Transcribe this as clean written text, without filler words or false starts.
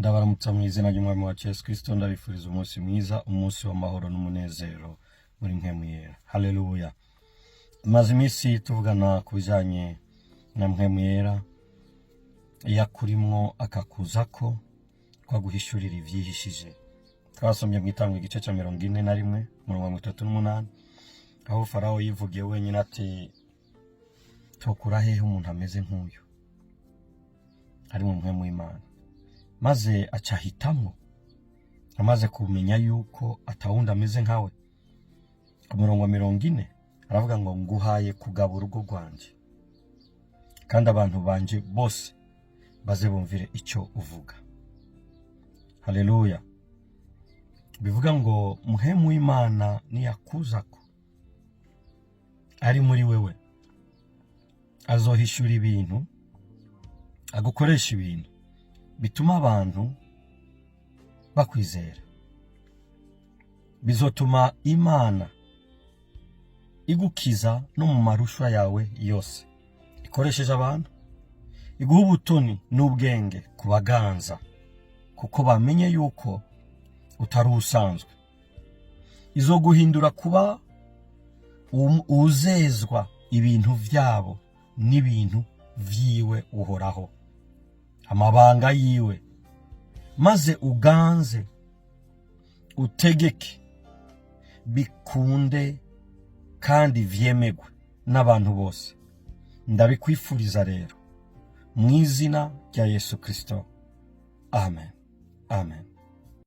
Ndabaramutsa mu izina ry'Umwami wacu Yesu Kristo. Ndabifuriza umunsi mwiza, umunsi w'amahoro n'umunezero muri Mpwemu Yera. Haleluya! Tumaze iminsi tuvugana ku bijanye na Mpwemu Yera, iyo akurimwo akakuzako kwaguhishurira ivyihishije. Twasomye mu Itangwa igice ca 41, umurongo wa 38, aho Farawo yivugiye wenyine ati: "Tokura hehe umuntu ameze nk'uyu ari mu Mpwemu w'Imana?" Maze aca ahitamwo, amaze kumenya yuko atawundi ameze nkawe. Ku murongo wa 40 aravuga ngo: "Nguhaye kugaba urugo rwanje, kandi abantu banje bose baze bumvire icyo uvuga." Haleluya! Bivuga ngo Mpwemu w'Imana niyakuzako ari muri wewe, azohishura ibintu, agukoresha ibintu bituma abantu bakwizera, bizotuma Imana igukiza no mu marushwa yawe yose ikoresheje abantu, iguha ubutoni n'ubwenge ku baganza, kuko bamenye yuko utari usanzwe. Izoguhindura kuba uzezwa ibintu vyabo n'ibintu vyiwe Uhoraho, amabanga yiwe, maze uganze, utegeke, bikunde kandi vyemegwe n'abantu bose. Ndabikwifuriza rero mu izina rya Yesu Kristo. Amen, amen.